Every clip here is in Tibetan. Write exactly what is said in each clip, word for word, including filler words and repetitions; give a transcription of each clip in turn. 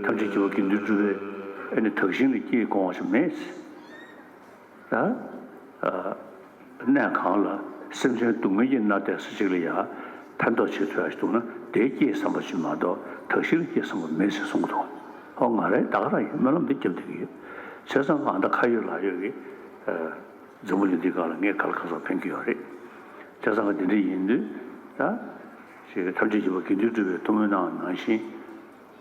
ཐམས་ཅད་མཁྱེན་པ་དགེ་འདུན་གྲུབ་པའི་ཨ་ནི་དག་ཞིང་ལ་སྐྱེས་དགོངས་པ་ཞིག་མེད། ད་ཨ་གནས་གང་ལ་སེམས་ཅན་སྡུག་བསྔལ་གྱིས་མནར་བསྡད་ས་ཅིག་ལ་ཡ་ཕན་ཐོགས་བྱེད་ཐུབ་ཡ་ཞིག་འདུག་ན་དེའི་སྐྱེས་བསམ་པ་ཞིག་མ་གཏོགས་དག་ཞིང་ལ་སྐྱེས་བསམ་པ་མེད་ཟེར་གསུང་གི་འདུག་ཧོ་ང་རང་ད་ག་རང་ཡིན་སྨོན་ལམ་འདི་བརྒྱབ་བསྡད་ཀྱི་ཡོད། བྱས་ཙང་ང་ད་ཁ་ཡོད་ལག་ཡོད་ཀྱི་ཨ། འཛམ་བུ་གླིང་འདི་སྒང་ལ་ངས་ག་ལ་ག་ཚོད་ཕན་གྱི་ཡོད་རེད། བྱས་ཙང་ང་འདི་འདྲ་ཡིན་དུས་ད་ཞེས་ཐམས་ཅད་མཁྱེན་པ་དགེ་འདུན་གྲུབ་པའི་ཐུགས་སྨོན་གནང་བ་ནང་བཞིན།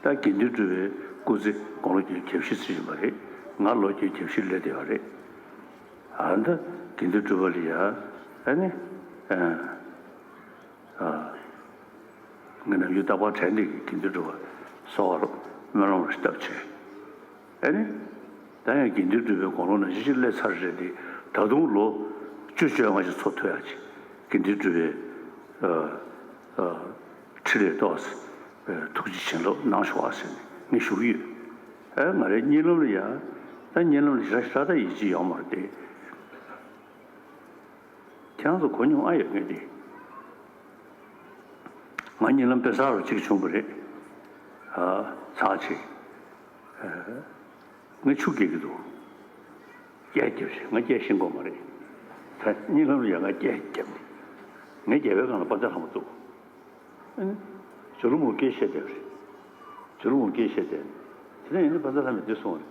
ད་དགེ་འདུན་གྲུབ་པའི་སྐུ་ཚེ་དགུང་ལོ་བརྒྱད་ཅུ་གྱ་བཞི་ཚུད་བཞིན་པ་རེད། ང་ལོ་བརྒྱད་ཅུ་གྱ་བཞི་སླེབས་བསྡད་པ་རེད། ཨ་ནི་ད་དགེ་འདུན་གྲུབ་པ་ལ་ཡ་ཨ་ནི་ཨ། ཨ། ངའི་ནམ་རྒྱུན་རྟག་པར་དྲན་བསྡད་ཀྱི་དགེ་འདུན་གྲུབ་པ་གསོལ་བ་སྨོན་ལམ་རེ་བཏབ་བྱས། ཨ་ནི། ད་ཡང་དགེ་འདུན་གྲུབ་པའི་དགུང་ལོ་ནང་བཞིན་ཅིག་སླེབས་ཚར་རེད་དེ། ད་དུང་ལོ་བཅུ་བཅོ་ལྔ་ཞིག་འཚོ་ཐུབ་ཡག་ཅིག་དགེ་འདུན་གྲུབ་པའི་ཨ་ཨ་ཁྲི་ལས་གཏོགས་ཐུགས་རྗེ་བྱིན་རླབས་གནང་ཤོག་ཨ་ཟེར་ནས་ངས་ཞུ་གི་ཡོད། ཨ་ང་རའི་གཉིད་ལམ་ལ་ཡ། ད་གཉིད་ལམ་ལ་ཞེ་དྲག་ཞེ་དྲག་ད་ཡིད་ཆེས་ཡོད་མ་རེད་དེ། ཁྱེད་རང་ཚོ་གོ་མྱོང་ཨ་ཡོད་ངེས་ཏེ། ང་གཉིད་ལམ་དཔེ་གསར་བ་གཅིག་བྱུང་བ་རེད། ཨ་ཚར་ཆེ། ཨ་ངས་ཆུ་རྐྱལ་གྱི་འདུག་རྐྱལ་རྒྱབ་ཤིང་ང་རྐྱལ་ཤེས་ཀྱི་མ་རེད། ད་གཉིད་ལམ་ལ་ཡང་ང་རྐྱལ་རྒྱབ་ནས། ངའི་རྒྱབ་པའི་སྒང་ལ་དཔལ་ལྡན་ལྷ་མོ་འདུག་ཨ་ནི། ཇོ་ལུ་མོ་སྐད་བཤད་བསྡད་པ་རེད། ཇོ་ལུ་མོ་སྐད་བཤད་བསྡད། དེ་ནས་ཡིན་ན་དཔལ་ལྡན་ལྷ་མོས་འདི་གསུངས་པ་རེད།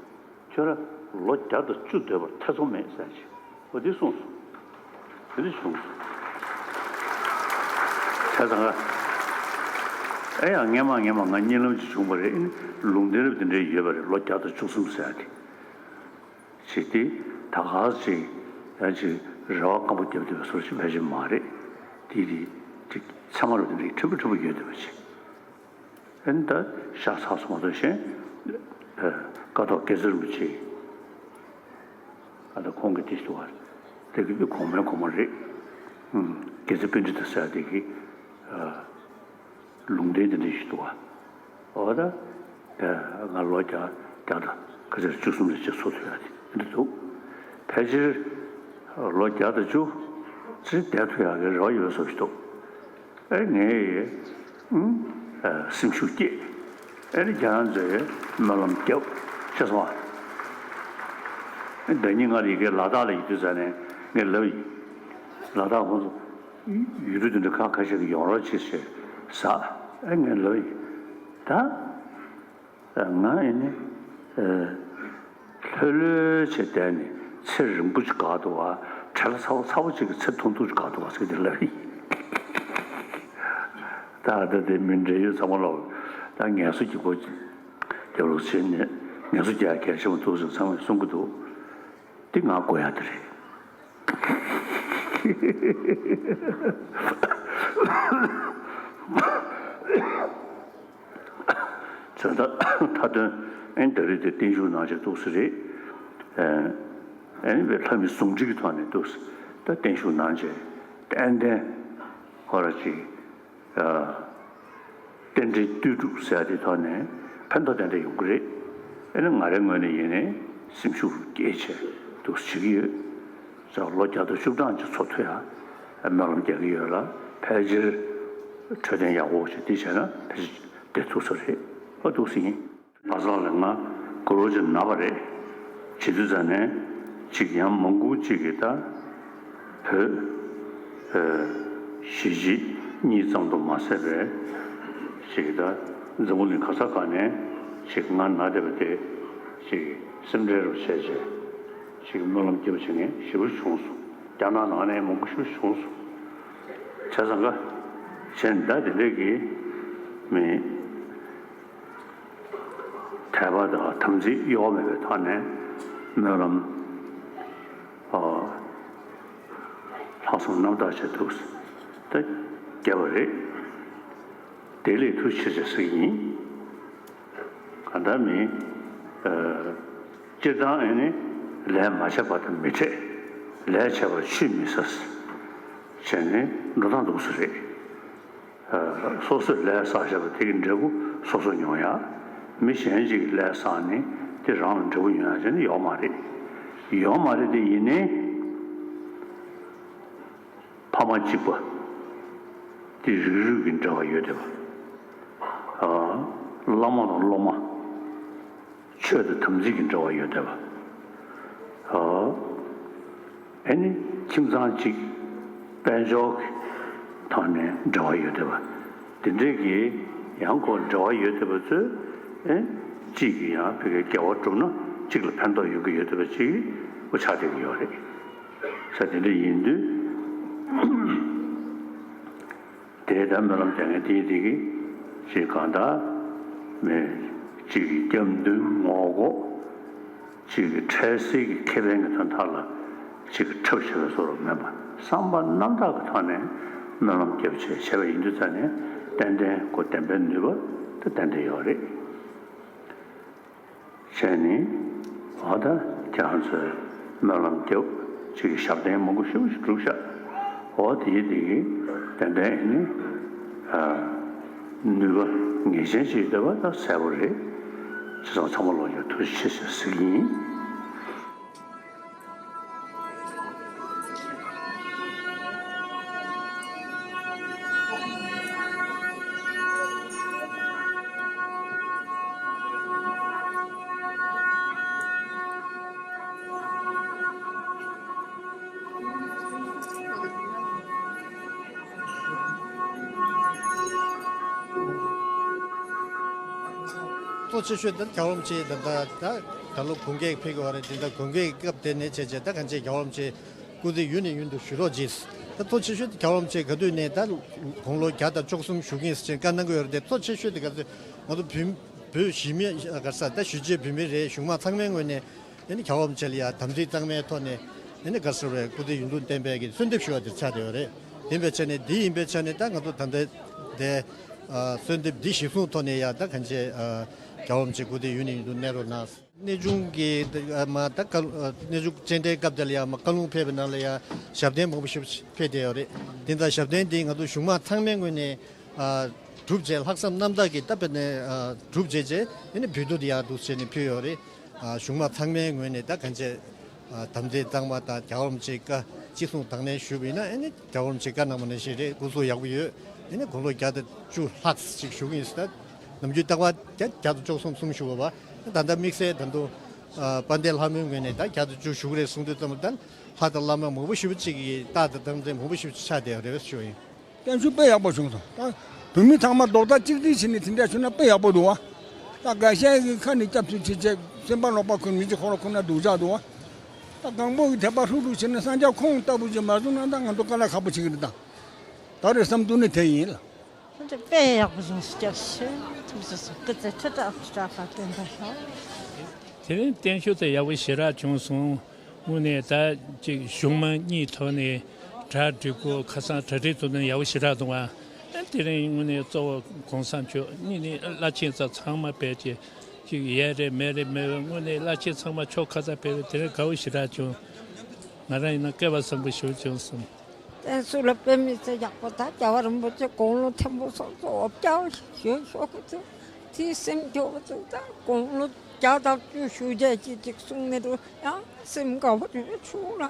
ཁྱོད་རང་ལོ་བརྒྱ་དང་བཅུ་སྡོད་པར་ཐེ་ཚོམ་མེད་ཟེར་ཞིག་འོ་འདི་གསུངས་སོང་། དེ་འདྲ་བྱུང་སོང་། བྱས་ཙང་ཨེ་ཡང་སྔན་མ་སྔན་མ་ང་གཉིད་ལམ་ཅིག་བྱུང་བ་རེད། ཨེ་ནི་ལུང་བསྟན་རབ་དེ་འདྲ་ཡོད་པ་རེད། ལོ་བརྒྱ་དང་བཅུ་གསུམ་ཟེར་ཡ་དེ། ཞིག་སྟེ། ད་ག་ཅིག་ཡང་ཅིག་རེ་བ་སྐམ་པོ་བརྒྱབ་བསྡད་པའི་བཟོ་ཞིག་ཕལ་ཆེར་མ་རེད། དེ་དེ་ཅིག་ཚད་མ་རུ་དེ་འདྲའི་ཕྲན་བུ་ཕྲན་བུ་ཡོད་བསྡད་པ་ཅིག་ཨ་ནི་ད་ཤ་ཚ་སོང་བ་དང་གཞན། ཀཿཐོག་དགེ་རྩེ་རིན་པོ་ཆེ། ཨ་ད་ཁོང་གི་དེ་ཞིག་འདུག་བ། དེ་གི་གོང་མའི་གོང་མ་རེད། དགེ་རྩེ་པཎྜི་ཏ་ཟེར་དེ་གི་ལུང་བསྟན་དེ་འདྲ་ཞིག་འདུག་བ། འོ་ད། ང་ལོ་བརྒྱ་བརྒྱ་དང་ཁ་ཤས་བཅུ་གསུམ་ལ་ཅིག་འཚོ་ཐུབ་ཡག་དེ་འདི་འདུག་ཕལ་ཆེར་ལོ་བརྒྱ་དང་བཅུ་ཅིག་བསྡད་ཐུབ་ཡག་གི་རེ་བ་ཡོད་བཟོ་ཞིག་འདུག་ཨེ་ངས་ཨ་སེམས་ཤུགས་བསྐྱེད། ཨེ་ནི་ཁྱེད་རང་ཚོས་སྨོན་ལམ་རྒྱབ་ཤེས་སོང་ཨ། ཟླ་ཉིན་ང་ཡི་གེ་ལ་དྭགས་ལ་ཡོད་དུས་ཙ་ནས་ངས་ལབ་ཡིན། ལ་དྭགས་ཁོང་ཚོ། ཡུལ་གྲུ་དེ་འདྲ་ཁག་ཁ་ཤས་ཀྱི་ཡོང་རོགས་བྱེད་ཞེས་ཟ། ཨེ་ངས་ལབ་ཡིན། ད་ང་ཨེ་ནི་ལྷོད་ལྷོད་བྱས་བསྡད་ནས་ཚེ་རིང་པོ་ཅིག་འགོར་འདུག་བ། བྲེལ་ཚ་བོ་ཚ་བོ་ཅིག་གིས་ཚེ་ཐུང་ཐུང་ཅིག་འགོར་འདུག་བ་ཟེར་གྱི་འདུག་ལབ་ཡིན། ད་ད་དེ་མི་འབྲེལ་ཡོད་ཚང་མ་ལ་ད་ངལ་གསོ་རྒྱག་དགོས། རྒྱབ་ལོགས་བྱས་ནས་ངལ་གསོ་རྒྱག་གལ་ཆེན་པོ་འདུག་ཟེར་ཚང་མས་གསུང་གི་འདུག་འདི་ང་དགོས་ཡག་དེ་རེད། བྱས་ཙང་མཐའ་དོན་ཨེ་ནི་ད་རེས་དེ་བརྟན་བཞུགས་གནང་བྱས་འདུག་སེ་རེད། ཨེ་ནི་བའི་ལྷ་མི་ཟུང་འབྲེལ་གྱི་ཐོག་ནས་འདུག་སེ་ད་བརྟན་བཞུགས་གནང་བྱས་ཏན་ཏན་ཁོ་ར་ཅིག་རྟེན་འབྲེལ་ལྟོས་གྲུབ་ཟེར་ཡ་དེ་ཐོག་ནས་ཕན་ཐོགས་ཏན་ཏན་ཡོང་གི་རེད། ཨེ་ནི་ང་རའི་ངོས་ནས་ཡིན་ནའི་སེམས་ཤུགས་སྐྱེད་བྱས་འདུག་བྱེད་ཀྱི་ཡོད། ཙང་ལོ་བརྒྱ་དང་བཅུ་གྲངས་ཅིག་འཚོ་ཐུབ་ཡ་སྨོན་ལམ་རྒྱག་གི་ཡོད་ལ་ཕལ་ཆེར་འཕྲོད་བསྟེན་ཡག་པོ་ཞིག་འདི་བྱས་ན་ཕལ་ཆེར་བསྡད་ཐུབ་ས་རེད། ཨ་འདུག་སེ་ཡིན། བ་ཚང་ལ་ང་གུ་རུ་ཅིག་ན་བ་རེད། བྱེད་དུས་ཙ་ནས་ཅིག་ཡང་མང་པོ་ཅིག་གིས་ད་བོད་གཞིས་བྱེས་གཉིས་ཙམ་དུ་མ་ཟད་པའི་ཅིག་ད་འཛམ་བུ་གླིང་ག་ས་ག་ནས་ཅིག་ང་ན་བསྡད་པ་དེ་ཅིག་སེམས་ཁྲལ་རུ་བྱས་བྱས་ཅིག་སྨོན་ལམ་རྒྱབ་བྱེད་མཁན་ཞེ་པོ་བྱུང་སོང་། རྒྱ་ནག་ནང་ནས་མང་པོ་ཞེ་པོ་བྱུང་སོང་། བྱས་ཙང་ཀ་གཞན་ད་དེ་འདྲས་ཀྱི་མི། དད་པ་དང་དམ་ཚིག་གཡོ་བ་མེད་པའི་ཐོག་ནས་སྨོན་ལམ། ལྷག་བསམ་རྣམ་དག་བྱས་འདུག་ད་བརྒྱབ་པ་རེད། དེ་ལས་ཐུགས་ཆེ་ཆེ་ཟེར་གྱི་ཡིན། གང་ལྟར་མི། སྤྱིར་བཏང་ཨེ་ནི། ལས་མ་བྱས་པ་དང་མི་འཕྲད། ལས་བྱས་པར་ཆུད་མི་ཟ། བྱས་ནས་འགྲོ་སྟངས་འདུག་སེ་རེད། སོ་སོས་ལས་བསགས་བཞག་པ་དེ་གི་འབྲས་བུ་སོ་སོ་མྱོང་ཡ། མི་གཞན་ཅིག་གིས་ལས་བསགས་ནས་དེ་རང་ལ་འབྲས་བུ་ཡོང་ཡ་ཟེར་ནི་ཡོག་མ་རེད། ཡོག་མ་རེད་དེ་ཡིན་ནའི། ཕ་མ་གཅིག་པ། དེ་རིགས་རུས་ཀྱི་འབྲེལ་བ་ཡོད་བསྡད་པ། ཨ། བླ་མ་དང་སློབ་མ། ཆོས་དང་དམ་ཚིག་གི་འབྲེལ་བ་ཡོད་བསྡད་པ། ཨ། ཨེ་ནི་ཁྱིམ་ཚང་གཅིག་དཔལ་འབྱོར་གྱི་ཐོག་ནས་འབྲེལ་བ་ཡོད་བསྡད་པ། དེ་འདྲས་ཀྱི་ཡང་ཁོ་འབྲེལ་བ་ཡོད་བསྡད་པ་ཚོས་ཨེ་གཅིག་གི་ཡང་ཕ་གིའི་དགེ་བ་བསྒྲུབས་ན་གཅིག་ལ་ཕན་ཐོགས་ཡོང་གི་ཡོད་བསྡད་པ་ཅིག་ཁོ་ཆགས་བསྡད་ཀྱི་ཡོད་རེད། ས་དེ་འདྲ་ཡིན་དུས། དེ་ལྟར་སྨོན་ལམ་རྒྱག་མཁན་དེ་དེ་གིས་ཅིག་གང་ལྟར་མི་གཅིག་གི་སྐྱབས་མདུན་ངོ་ལྐོག་གཅིག་གི་འཕྲལ་སེལ་གྱི་ཁེ་ཕན་གྱི་དོན་དག་ལ་གཅིག་གི་འཁྲབ་བྱེད་པའི་བཟོ་འདྲ་མིན་པར་བསམ་པ་རྣམ་དག་གི་ཐོག་ནས་སྨོན་ལམ་རྒྱབ་བྱས་བྱས་པ་ཡིན་དུས་ཙང་ནས་ཏན་ཏན་ཁོ་བདེན་པའི་ནུས་པ་དེ་ཏན་ཏན་ཡོད་རེད། བྱས་ནས་འོ་ད་ཁྱེད་རང་ཚོས་སྨོན་ལམ་རྒྱབ། ཅིག་གི་ཞབས་བརྟན་མང་པོ་ཞེ་པོ་ཞིག་བསྒྲུབས་ཤག་འོ་དེ་ཡིན་དེ་གི་ཏན་ཏན་ནི་ནུས་པ་ངེས་ཅན་ཞིག་ཡོད་པ་ད་གསལ་པོ་རེད། བྱས་ཙང་ཚང་མ་ལོག་ཡོད་ཐུགས་རྗེ་ཆེ་ཞེས་ཟེར་གྱི་ཡིན། གཙོ་ཆེ་ཤོས་དེ་རྒྱལ་བ་རིན་པོ་ཆེ་ད་ལྟ་ད་ད་ལོ་དགུང་སྐས་ཕེབས་ཀྱི་ཡོད་རེད། དེ་འདྲ་དགུང་སྐས་སྐབས་དེ་ནས་བྱས་བྱས་ད་གང་ཅི་རྒྱལ་བ་རིན་པོ་ཆེ་སྐུ་ཚེ་ཡུན་ནས་ཡུན་དུ་བཞུགས་རོགས་གྱིས། ད་གཙོ་ཆེ་ཤོས་དེ་རྒྱལ་བ་རིན་པོ་ཆེ་ག་དུས་ནས་ད་དགུང་ལོ་བརྒྱ་དང་བཅུ་གསུམ་བཞུགས་ཀྱིན་ཟེར་བྱས་བཀའ་གནང་གི་ཡོད་རེད་དེ། གཙོ་ཆེ་ཤོས་དེ་ག་ཚོད་ང་ཚོ་བོད་བོད་གཞིས་མི་ག་ས་ད་གཞིས་བྱེས་བོད་མི་རེད། གཞུང་མང་ཚང་མའི་ངོས་ནས་ཨ་ནི་རྒྱལ་བ་རིན་པོ་ཆེ་ལ་ཡ་དམ་ཚིག་གཙང་མའི་ཐོག་ནས་ཨ་ནི་ག་ས་རེད་སྐུ་ཚེ་ཡུན་དུ་བརྟན་པའི་གི་གསོལ་འདེབས་ཞུ་བ་དེ་ཆགས་བསྡད་ཡོད་རེད། དེ་འབད་བྱས་ནས་འདི་ཡིན་པའི་ཆ་ནས་ད་ང་ཚོ་ད་ལྟ་དེ་གསོལ་འདེབས་འདི་གཞིར་བཟུང་ཐོག་ནས་ཡ་ད་གང་ཅི་རྒྱལ་བ་རིན་པོ་ཆེ་སྐུ་ཚེ་ཡུན་ནས་ཡུན་དུ་གནས་རོགས་གནང་། གནས་ཆུང་གི་མ་ད་བཀའ་གནས་ཆུང་སྤྱན་འདྲེན་སྐབས་དེ་ལ་ཡ་མ་བཀའ་ལུང་ཕེབས་པའི་ནང་ལ་ཡ་ཞབས་བརྟན་མང་པོ་ཞིག་ཕེབས་བསྡད་ཡོད་རེད། དེ་ད་ཞབས་བརྟན་འདི་ང་ཚོ་གཞུང་མང་ཚང་མའི་ངོས་ནས་གྲུབ་རྗེས་ལྷག་བསམ་རྣམ་དག་གིས་ད་དཔེར་ན་གྲུབ་རྗེས་རྗེས་ཨ་ནི་འབུལ་གཏོར་དེ་ཡག་འདུག་བྱས་ནས་ཕུལ་ཡོད་རེད། གཞུང་མང་ཚང་མའི་ངོས་ནས་ད་གང་ཅི་དམ་ཚིག་གཙང་མ་དང་རྒྱལ་བ་རིན་པོ་ཆེའི་བཀའ་ཅི་གསུང་དང་ལེན་ཞུས་པ་ཡིན་ན་ཨ་ནི་རྒྱལ་བ་རིན་པོ་ཆེའི་བཀའ་གནང་བ་ནང་བཞིན་རེད། སྐུ་གཟུགས་ཡག་པོ་ཡོད། ཨ་ནི་དགུང་ལོ་བརྒྱ་དང་བཅུ་ལྷག་ཅིག་བཞུགས་ཡིན་ཟེར་ད་ནམ་རྒྱུན་རྟག་པར་བརྒྱ་བརྒྱ་དང་བཅུ་གསུམ་གསུམ་བཞུགས་པ་བ་ད་ལྟ་དམིགས་བསལ་ད་དུང་དཔལ་ལྡན་ལྷ་མོའི་ངོས་ནས་ད་བརྒྱ་དང་བཅུ་བཞུགས་རེད་གསུང་དུས་ཙམ་ད་ལྷ་དང་བླ་མ་མང་པོ་ཞེ་པོ་ཅིག་གིས་རྟགས་དང་རྟགས་མཚན་མང་པོ་ཞེ་པོ་ཅིག་ཆགས་བསྡད་ཡོད་རེད་ཞུ་ཡིན། བརྟན་བཞུགས་དཔེ་ཡག་པོ་བྱུང་སོང་། ད་བོད་མི་ཚང་མ་རྡོག་རྩ་གཅིག་སྒྲིལ་བྱས་ནས་དེ་འདྲ་བྱུང་ན་དཔེ་ཡག་པོ་འདུག་བ། ད་འགའ་ཤས་ཀྱིས་ཁ་ནས་སྐྱབས་སུ་མཆི་བྱས་སེམས་པ་ལོག་པ་ཁུར་མི་ཚེ་ཁོ་ར་ཁོ་ན་སྡུག་ཅག་འདུག་བ། ད་གང་པོ་གི་དད་པ་ལྷུག་ལྷུག་བྱས་ནས་གསང་རྒྱ་ཁོང་ལྟ་བུ་ཅིག་མ་བཟུང་ན་ད་ང་ཚོ་དཀའ་ལས་ཁག་པོ་བྱེད་ཀྱི་རེད་ད། ད་རེས་བསམ་དུས་ནི་དེ་ཡིན་ལ། ཁོང་ཚོས་དཔེ་ཡག་པོ་བཟོས་སོང་། སྐྱབས་ཞུ་ཐུགས་རྗེ་ཆེ། སྐུ་ཚེ་ཁྲི་ཕྲག་ཁྲི་ཕྲག་བརྟན་པར་ཤོག། དེ་རིང་བརྟན་བཞུགས་དེ་ཡག་པོ་ཞེ་དྲག་བྱུང་སོང་། དངོས་གནས་ད་ཅིག་གཞུང་མང་གཉིས་ཐོག་ནས་གྲ་སྒྲིག་གོ་ཁ་སང་གྲ་སྒྲིག་ཐུབ་ན་ཡག་པོ་ཞེ་དྲག་འདུག་ཨ། དེ་རིང་དངོས་གནས་གཙོ་བོ་གོང་ས་མཆོག་གཉིས་ནས་བླ་ཆེན་ཚང་མ་ཕེབས་ཀྱི་ཅིག་ཡས་རེད་མས་རེད་མེད་པའི་དངོས་གནས་བླ་ཆེན་ཚང་མ་ཕྱོགས་ཁ་ཚ་ཕེབས་པའི་དེ་རིང་དགའ་པོ་ཞེ་དྲག་བྱུང་། ང་རང་ཡིན་ན་སྐལ་བ་བཟང་པོ་ཞིག་བྱུང་སོང་། བསྟན་སྲུང་ལ་དཔེ་མི་སྲིད་ཡག་པོ་དང་རྒྱལ་བ་རིན་པོ་ཆེ་དགུང་ལོ་མཐོན་པོ་སོང་ཙང་འོ་སྐྱ་བོ་ཞིག་ཞུ་ཤོག་གི་ཚེ་དེའི་སེམས་སྐྱོ་བོ་ཚོ་དང་དགུང་ལོ་བརྒྱ་དང་བཅུ་ཞུ་རྒྱུ་ཅིག་ཅིག་གསུང་ནས་འགྲོ་ཡང་སེམས་དགའ་བོ་ཞིག་བྱུང་ལ།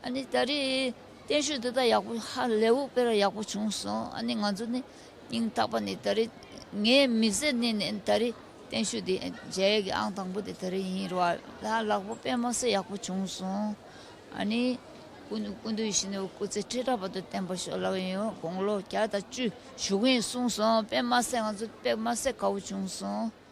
ཨ་ནི་ད་རེས་བརྟན་བཞུགས་འདི་དག་ཡག་པོ་ཧ་ལས་པོ་དཔེ་ར་ཡག་པོ་བྱུང་སོང་། ཨ་ནི་ང་ཚོ་ནི་སྙིང་ཐག་པ་ནས་ད་རེས་ངའི་དམིགས་བསལ་ནས་ནས་ད་རེས་བརྟན་བཞུགས་འདི་མཇལ་ཡས་ཀྱི་ཨང་དང་པོ་དེ་ད་རེས་ཡིན་རེད་བ། ལ་ལག་པ་དཔེ་མ་སྲིད་ཡག་པོ་བྱུང་སོང་། ཨ་ནི་སྐུ་སྐུ་མདུན་ཡིད་བཞིན་ནོར་བུ་སྐུ་ཚེ་ཁྲི་ཕྲག་བར་དུ་བརྟན་པར་ཤོག་ལབ་ཡོང་། དགུང་ལོ་བརྒྱ་དང་བཅུ་བཞུགས་ཀྱིན་གསུངས་སོང་། དཔེ་མ་སྲིད་ང་ཚོ་དཔེ་མ་སྲིད་དགའ་བོ་བྱུང་སོང་།